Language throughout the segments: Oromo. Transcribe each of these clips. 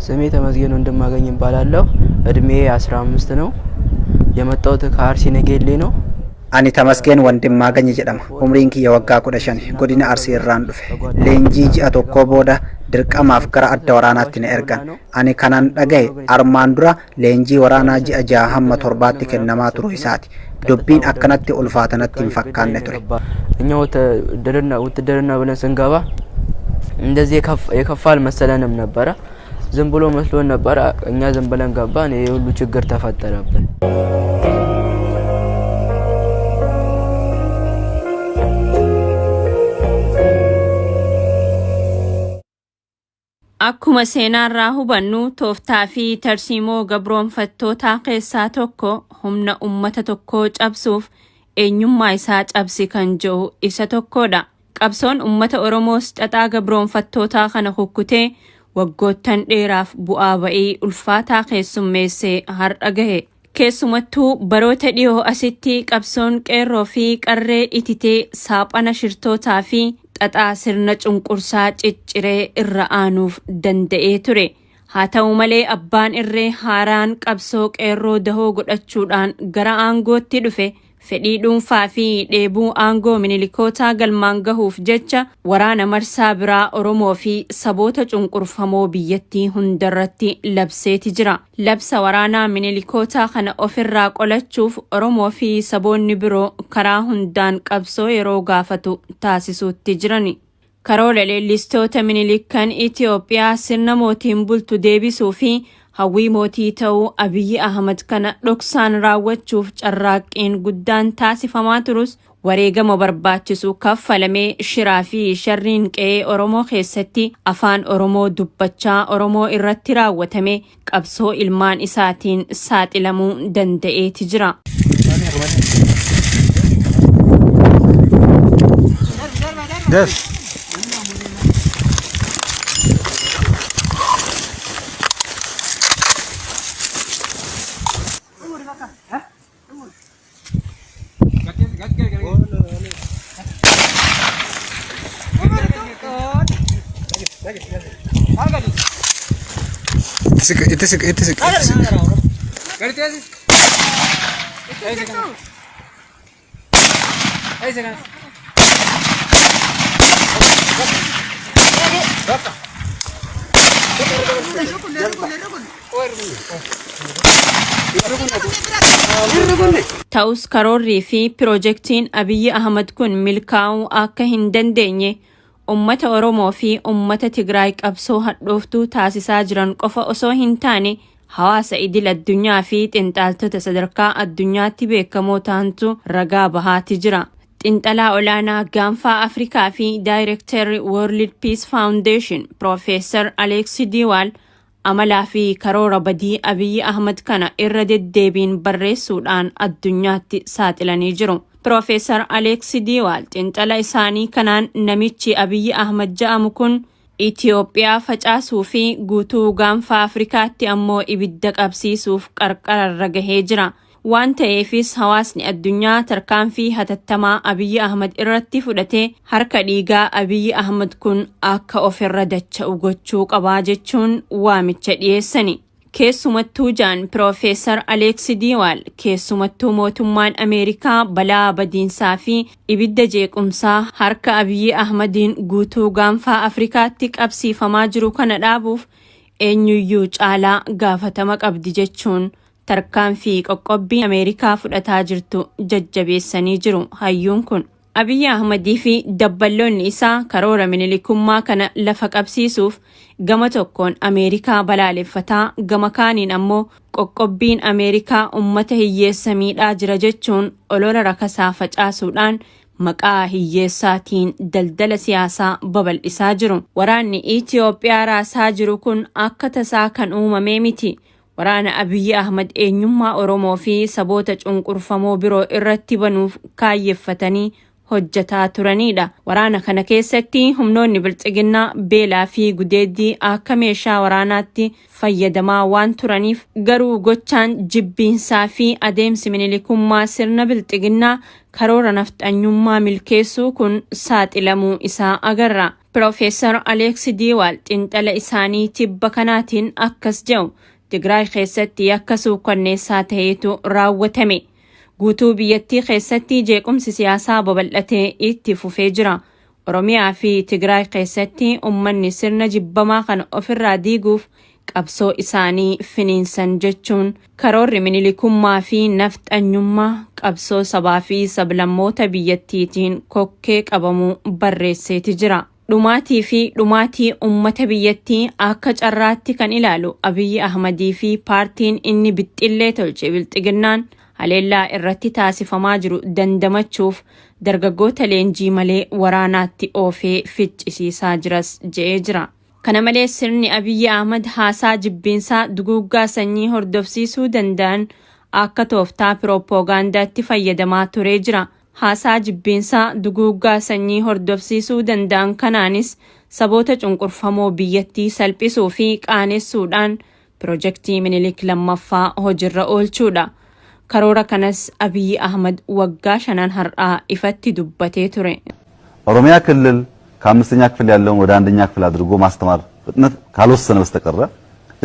ስሜ ተመስገን ወንድማገኝ እባላለሁ። እድሜ 15 ነው። የመጣሁት ከአርሲ ነገሌ ነው። Ani Tamasgeen Wandimmaagany jedhama. Umriin kiyya waggaa 15, godina Arsii irraan dhufe. Leenjii ji'a tokkoo booda dirqamaaf gara adda waraanaatti na ergan. Ani kanan dhagaye armaan dura leenjii waraanaa ji'a 6 hamma 7tti kennamaa turuu isaati. Dubbiin akkanatti ulfaatanatti hin fakkaanne ture. እኛ ውትድርና ብለን ስንገባ እንደዚህ የከፋ አልመሰለንም ነበረ። ዝም ብሎ መስሎን ነበረ። እኛ ዝም ብለን ገባን። ይሄ ሁሉ ችግር ተፈጠረብን። Akkuma seenaarraa hubannu, tooftaa fi tarsiimoo gabroonfattootaa keessaa tokko humna ummata tokkoo cabsuuf eenyummaa isaa cabsi kan jiru isa tokkodha. Qabsoon ummata Oromoos xaxaa gabroonfattootaa kana kukkutee waggoottan dheeraaf bu'aa ba'ii ulfaataa keessummeessee har'a gahe. Keessumattuu baroota dhiyoo asitti qabsoon qeerroo fi qarree ititee saaphana shirtootaa fi xaxaa sirna cunqursaa cicciree irra aanuuf danda'ee ture. Haa ta'u malee, abbaan irree haaraan qabsoo qeerroo dahoo godhachuudhaan gara aangootti dhufe fedhii dhuunfaa fi dheebuu aangoo minilikootaa galmaan gahuuf jecha waraana marsaa biraa Oromoo fi saboota cunqurfamoo biyyattii hundarratti labseeti jira. Labsa waraanaa minilikootaa kana ofirraa qolachuuf Oromoo fi saboonni biroo karaa hundaan qabsoo yeroo gaafatu taasisuutti jirani. Karoora leellistoota Minilik kan Itoophiyaa sirna mootiin bultu deebisuu fi hawwii mootii ta'uu Abiyyi Ahmad kana dhoksaan raawwachuuf carraaqqiin guddaan taasifamaa turus, wareegama barbaachisu kaffalamee shiraa fi sharriin qe'ee Oromoo keessatti afaan Oromoo dubbachaa Oromoo irratti raawwatame qabsoo ilmaan isaatiin saaxilamuu danda'eeti jira. Des. Itti siq, itti siq, itti siq, itti siq. Ta'us, karoorrii fi piroojeektiin Abiyyi Ahmad kun milkaa'uu akka hin dandeenye ummata Oromoo fi ummata Tigraay qabsoo hadhooftuu taasisaa jiran qofa osoo hin taane, hawaasa idil addunyaa fi xiinxaltoota sadarkaa addunyaatti beekamoo ta'antu ragaa bahaati jira. Xiinxalaa olaanaa Gaanfaa Afrikaa fi daayirektarri World Peace Foundation Piroofeesar Aleeksi Diwaal amalaa fi karoora badii Abiyyi Ahmad kana irra deddeebiin barreessuudhaan addunyaatti saaxilanii jiru. Piroofeesar Aleeksi Diwaal xiinxala isaanii kanaan, namichi Abiyyi Ahmad jedhamu kun Itoophiyaa facaasuu fi guutuu Gaanfa Afrikaatti ammoo ibidda qabsiisuuf qarqararra gahee jira. Waan ta'eefis, hawaasni addunyaa tarkaanfii hatattamaa Abiyyi Ahmad irratti fudhatee harka dhiigaa Abiyyi Ahmad kun akka ofirra dacha'u gochuu qabaa jechuun waamicha dhiyeessani. Keessumattuu, jaan Piroofeesar Aleeksi Diiwaal, keessumattuu mootummaan Ameerikaa balaa badiinsaa fi ibidda jeequmsaa harka Abiyyi Ahmadiin guutuu Gaanfaa Afrikaatti qabsiifamaa jiru kana dhaabuuf eenyuyyuu caalaa gaafatama qabdi jechuun tarkaanfii qoqqobbii Ameerikaa fudhataa jirtu jajjabeessanii jiru hayyuun kun. Abiyyi Ahmadii fi dabballoonni isaa karoora minilikummaa kana lafa qabsiisuuf gama tokkoon Ameerikaa balaaleffataa, gama kaaniin ammoo qoqqobbiin Ameerikaa ummata hiyyeessa miidhaa jira jechuun olola rakasaa facaasuudhaan maqaa hiyyeessaatiin daldala siyaasaa babal'isaa jiru. Waraanni Itoophiyaa raasaa jiru kun akka tasaa kan uumamee miti. Waraana Abiyyi Ahmad eenyummaa Oromoo fi saboota cunqurfamoo biroo irratti banuuf kaayyeffatanii hojjetaa turanidha. Waraana kana keessatti humnoonni Bilxiginnaa beelaa fi gudeeddii akka meeshaa waraanaatti fayyadamaa waan turaniif, garuu gochaan jibbiinsaa fi adeemsi minilikummaa sirna Bilxiginnaa karoora nafxanyummaa milkeessuu kun saaxilamuu isaa agarra. Piroofeesar Aleeks Diiwaal xiinxala isaanii tibba kanaatiin akkas jedhu: Tigraay keessatti yakka suukanneessaa ta'etu raawwatame. Guutuu biyyattii keessatti jeequmsi siyaasaa babal'atee itti fufee jira. Oromiyaa fi Tigraay keessatti uummanni sirna jibbamaa kana ofirraa diiguuf qabsoo isaanii finiinsan jechuun, karoorri Minilikummaa fi nafxanyummaa qabsoo sabaa fi sablammoota biyyattiitiin kokkee qabamuu barreesseeti jira. Dhumaatii fi dhumaatii uummata biyyattii akka carraatti kan ilaalu Abiyyi Ahmadii fi paartiin inni bixxillee tolche Bilxiginnaan, haleellaa irratti taasifamaa jiru dandamachuuf dargaggoota leenjii malee waraanaatti oofee ficcisiisaa jiras je'ee jira. Kana malees, sirni Abiyyi Ahmad haasaa jibbiinsaa duguuggaa sanyii hordofsiisuu danda'an akka tooftaa piroopoogaandaatti fayyadamaa turee jira. Haasaa jibbiinsaa duguuggaa sanyii hordofsiisuu danda'an kanaanis saboota cunqurfamoo biyyattii salphisuu fi qaanessuudhaan pirojektii Minilik lammaffaa hojiirra oolchuudha. Karoora kanas Abiyyi Ahmad waggaa 5n har'aa ifatti dubbatee ture. ኦሮሚያ ክልል ከአምስተኛ ክፍል ያለውን ወደ አንደኛ ክፍል አድርጎ ማስተማር ፍጥነት ካልወሰነ በስተቀረ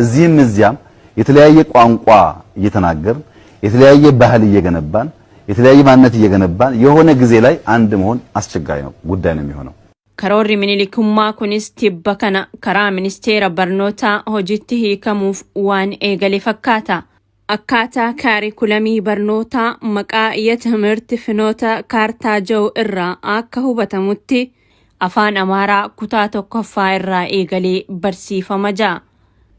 እዚህም እዚያም የተለያየ ቋንቋ እየተናገርን፣ የተለያየ ባህል እየገነባን፣ የተለያየ ማንነት እየገነባን የሆነ ጊዜ ላይ አንድ መሆን አስቸጋሪ ነው ጉዳይ ነው የሚሆነው። Karoorri Minilikummaa kunis tibba kana karaa ministeera barnootaa hojiitti hiikamuuf waan eegale fakkaata. Akkaataa kaarikulamii barnootaa maqaa የትምህርት ፍኖተ ካርታ jedhu irraa akka hubatamutti, afaan Amaaraa kutaa tokkoffaa irraa eegalee barsiifama ja'a.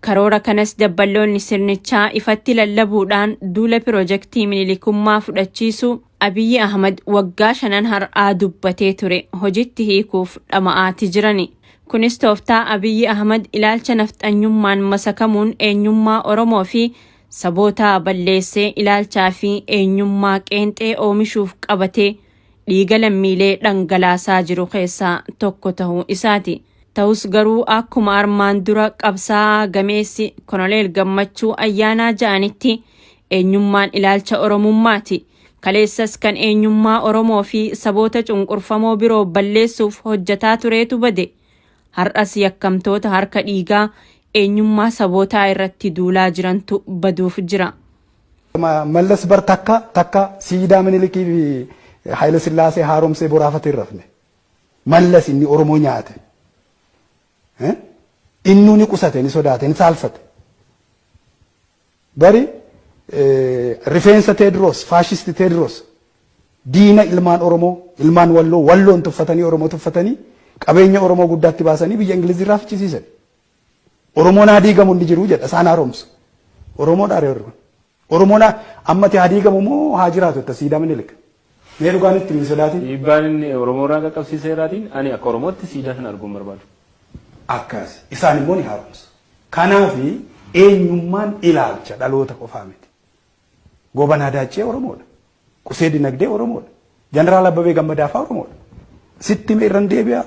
Karoora kanas dabballoonni sirnichaa ifatti lallabuudhaan duula pirojektii Minilikummaa fudhachiisu Abiyyi Ahmad waggaa 5n har'aa dubbatee ture hojitti hiikuuf dhama'aati jirani. Kunis tooftaa Abiyyi Ahmad ilaalcha nafxanyummaan masakamuun eenyummaa Oromoo fi saboota balleessee ilaalchaa fi eenyummaa qeenxee oomishuuf qabatee dhiiga lammiilee dhangalaasaa jiru keessaa tokko ta'uu isaati. Ta'us garuu, akkuma armaan dura qabsaa'aa gameessi Koloneel Gammachuu Ayyaanaa ja'anitti, eenyummaan ilaalcha Oromummaati. Kaleessas kan eenyummaa Oromoo fi saboota cunqurfamoo biroo balleessuuf hojjetaa tureetu bade. Har'as yakkamtoota harka dhiigaa eenyummaa sabootaa irratti duulaa jirantu baduuf jira. Mallas bar takka takka siidaa Minilikii fi Haayile Sillaasee haaromsee boraafatee hin rafne. Mallas inni Oromoo nyaate. Innuu ni qusate, ni sodaate, ni saalfate. Bari rifeensa Teediroos, faashisti Teediroos, diina ilmaan Oromoo, ilmaan Walloo, Walloon tuffatanii, Oromoo tuffatanii, qabeenya Oromoo guddaatti baasanii biyya Ingilizii irraa fichisiisan. Oromoon haa diigamu inni jiru jedha, isaan haaromsu. Oromoon dhaaree kun. Oromoon ammati haa diigamu moo haa jiraatu itti siidaa Minilik? Mee dhugaan itti hin sodaatin. Dhiibbaan inni Oromoo irraa qaqqabsiiseeraatiin ani akka Oromootti siidaa sana arguun barbaadu. Akkas isaan immoo ni haaromsu. Kanaafi eenyummaan ilaalcha dhaloota qofaa miti. Gobanaa Daaccee Oromoodha. Qusee Dinagdee Oromoodha. Jeneraal Abbabee Gammadaa fa'aa Oromoodha. Sitti mee irran deebi'a.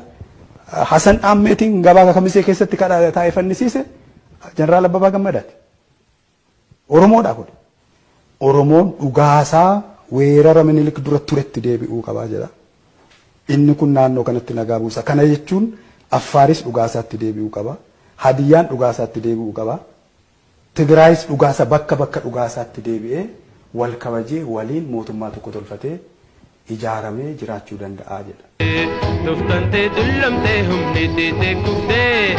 Hasan Dhaammeetiin gabaa Kamisee keessatti kadhaa taa'ee fannisiise Jeneraal Abbabaa Gammadaati. Oromoodha kun. Oromoon dhugaasaa weerara Minilik dura turetti deebi'uu qabaa jedha. Inni kun naannoo kanatti nagaa buusa. Kana jechuun Affaaris dhugaasaatti deebi'uu qaba. Hadiyyaan dhugaasaatti deebi'uu qaba. Tigraayis dhugaasa bakka bakka dhugaasaatti deebi'ee wal kabajee waliin mootummaa tokko tolfatee ijaaramee jiraachuu danda'a jedha. Tuftantee dullomtee humni tiitee kuftee,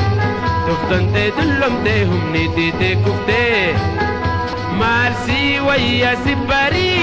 tuftantee dullomtee humni tiitee kuftee, maal si wayya si.